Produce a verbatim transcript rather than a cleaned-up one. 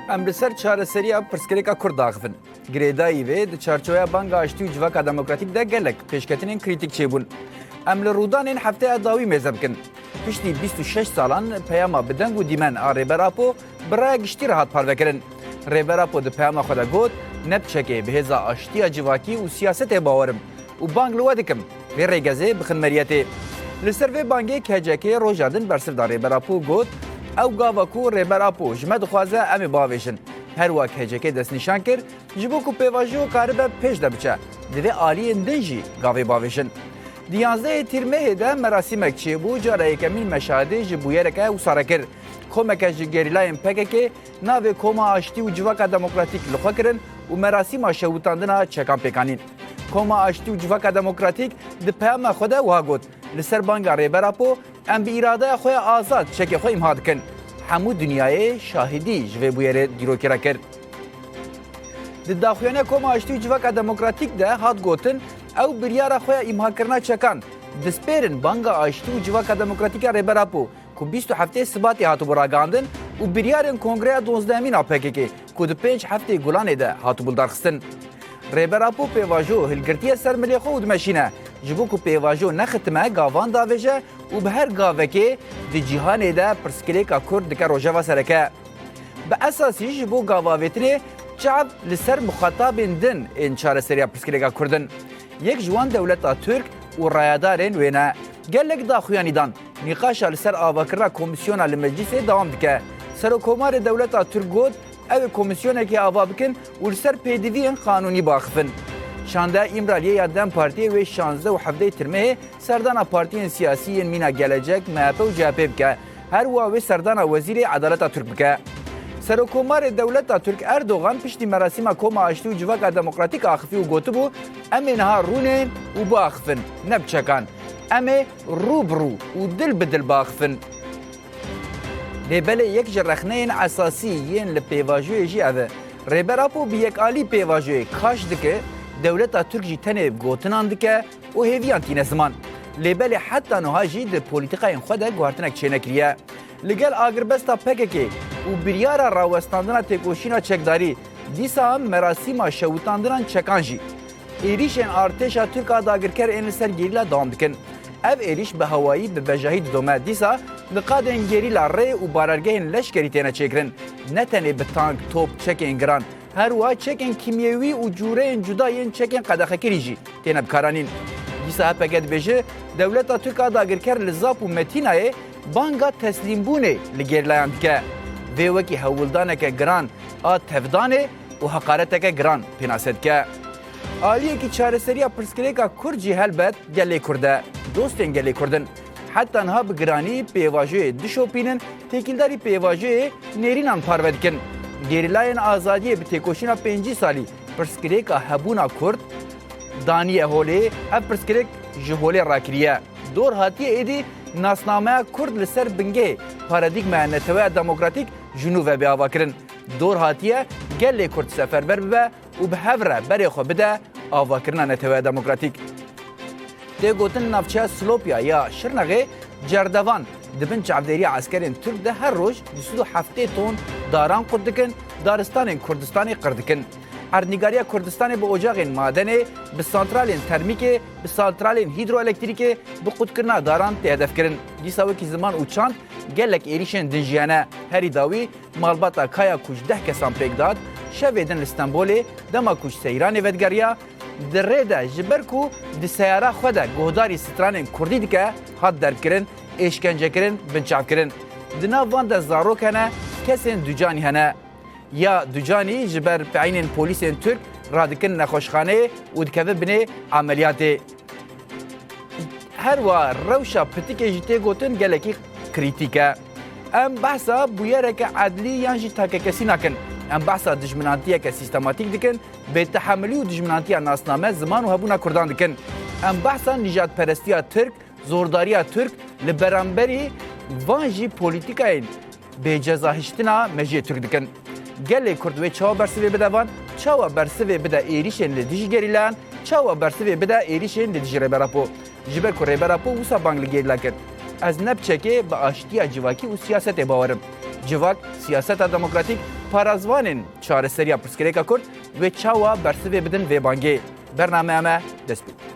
Em li ser çareseriya pirsgirêka Kurd diaxivin. Girêdayî vê di çarçoveya Banga Aştî û Civaka Demokratîk de gelek pêşketinên krîtîk çêbûn. Em li rûdanên hefteya dawî mêze bikin. Piştî bîst û şeş salan peyama bi deng û dîmen a Rêber Apo bi raya giştî re hat parvekirin. Rêber Apo di peyama xwe de got, ne bi çekê bi hêza aştiya civakî û siyasetê bawer im û bang li we dikim, vê rêgezê bixin meriyetê. Li ser vê bangê K C K roja din bersiv da Rêber Apo û got, ew gava ku Rêber Apo ji me dixwaze em ê bavêjin. Her wiha K C K destnîşan kir, ji bo ku pêvajo karibe pêş de biçe, divê aliyên din jî gavê bavêjin. Di yanzdehê Tîrmehê de merasîmek çêbû, cara yekemîn meşadê ji bûyereke wisa re kir. Komeke ji gerîlayên P K K navê Koma Aştî û Civaka Demokratîk li xwe kirin û merasîma şewitandina çekan pêk anîn. Koma Aştî û Civaka Demokratîk di peyama xwe de wiha got, li ser banga Rêber Apo, em bi îradeya xwe ya azad çekê xwe îmha dikin. Hemû dinyayê şahidî ji vê bûyerê dîrokê re kir. Di daxuyaniya Koma Aştî û Civaka Demokratîk de hat gotin, ew biryara xwe ya îmhakirina çekan dispêrin Banga Aştî û Civaka Demokratîk ya Rêber Apo ku bîst û heftê Sibatê hatibû ragihandin û biryarên Kongreya Dozdehemîn a P K K ku di pênc heftê Gulanê de hatibû lidarxistin. Rêber Apo pêvajo hilgirtiye ser milê xwe û dimeşîne, ji bo ku pêvajo nexitime gavan davêje û bi her gavekê di cîhanê de pirsgirêka Kurd dike rojeva sereke. Bi esasî ji bo gavavêtinê çav li ser muxatabên din ên çareseriya pirsgirêka Kurd in. Yek ji wan dewleta Tirk û rayedarên wê ne. Gelek daxuyanî dan. Nîqaşa li ser avakirina komîsyona li meclîsê dewam dike. Serokkomarê dewleta Tirk got, ew ê komîsyonekê ava bikin û li ser pêdiviyên qanûnî biaxifin. Şandeya Îmraliyê ya DEM Partiyê wê şazdeh û hevdehê Tirmehê serdana partiyên siyasî yên mîna Gelecek, M H P û C H P bike. Her wiha wê serdana Wezîrê Edaleta Tirk bike. Serokkomarê dewleta Tirk Erdogan piştî merasîma Koma Aştî û Civaka Demokratîk axifî û gotibû, em ê niha rûnên û biaxifin, ne bi çekan. Em ê rû bi rû û dil bi dil biaxifin. Lê belê yek ji rexneyên esasî yên li pêvajoyê jî ev e. Rêber Apo bi yekalî pêvajoyê kaş dike, dewleta Tirk jî tenê gotinan dike û hêviyan tîne ziman. Lê belê heta niha jî di polîtîkayên xwe de guhartinek çênekiriye. Li gel agirbesta P K K û biryara rawestandina têkoşîna çekdarî, dîsa merasîma şewitandinan çekan jî. Êrîşên artêşa Tirk a dagirker ên li ser gerîla dewam dikin. Ev êrîş bi hewayî bi bejahî didome. Dîsa niqadên gerîla rê û barergehên leşkerî têne çêkirin. Ne tenê bi tank, top, çekên giran, her wiha çekên kîmyewî û cûreyên cuda yên çekên qedexekirî jî têne bikaranîn. Dîsa H P G dibêje, dewleta Tirk a dagirker li Zap û Metînayê banga teslîmbûnê li gerîlayan dike. Vê wekî hewldaneke giran a tevdanê û heqareteke giran pênase dike. Aliyekî çareseriya pirsgirêka Kurd jî helbet gelê Kurd e. Dostên gelê Kurd in. Heta niha bi giranî pêvajoyê dişopînin, têkildarî pêvajoyê nêrînan parve dikin. Gerîlayên azadiyê bi têkoşîna pêncî salî pirsgirêka hebûna Kurd daniye holê, ev pirsgirêk ji holê rakiriye. Dor hatiye êdî nasnameya Kurd li ser bingehê paradîgmaya neteweya demokratîk ji nû ve bê avakirin. Dor hatiye gelê Kurd seferber bibe û bi hev re berê xwe bide avakirina neteweya demokratîk. Tê gotin navçeya Silopya ya Şirnexê cerdevan di bin çavdêriya eskerên Tirk de her roj du sed û heftê ton daran qut dikin, daristanên Kurdistanê qir dikin. Erdnîgariya Kurdistanê bi ocaxên madenê, bi santralên termîkê, bi santralên hîdroelektrîkê, bi qutkirina daran tê hedefkirin. Dîsa wekî ziman û çand gelek êrîşên din jî hene. Herî dawî malbata Kaya ku ji deh kesan pêk dihat, şevê din li Stenbolê, dema ku ji Seyranê vedigeriya, di rê de ji ber ku di seyara xwe de guhdarî stranên kurdî dike, hat derbkirin, êşkencekirin, binçavkirin. Di nav van de zarok hene, kesên ducanî hene. Ya ducanî ji ber peyînên polîsên Tirk radikin nexweşxaneyê û dikeve binê emeliyatê. Her wiha rewşa pitikê jî tê gotin gelekî krîtîk e. Em behsa bûyereke edlî yan jî takekesî nakin. Em behsa dijminantiyeke sîstematîk dikin, bêtehemilî û dijminantiya nasname, ziman û hebûna Kurdan dikin. Em behsa nîjadperestiya Tirk, zordariya Tirk li beramberî van jî polîtîkayên bêcezahiştina mejiyê Tirk dikin. Gelê Kurd wê çawa bersivê bide van? Çawa bersivê bide êrîşên li dijî gerîlayan? Çawa bersivê bide êrîşên li dijî Rêber Apo? Ji ber ku Rêber Apo wisa bang li gerîla kir. Ez ne bi çekê bi aştiya civakî û siyasetê bawer im. Civak, siyaseta demokratîk Parazvanên çareseriya pirsgirêka Kurd wê çawa bersivê bidin vê bangê? Bernameya me dest pê.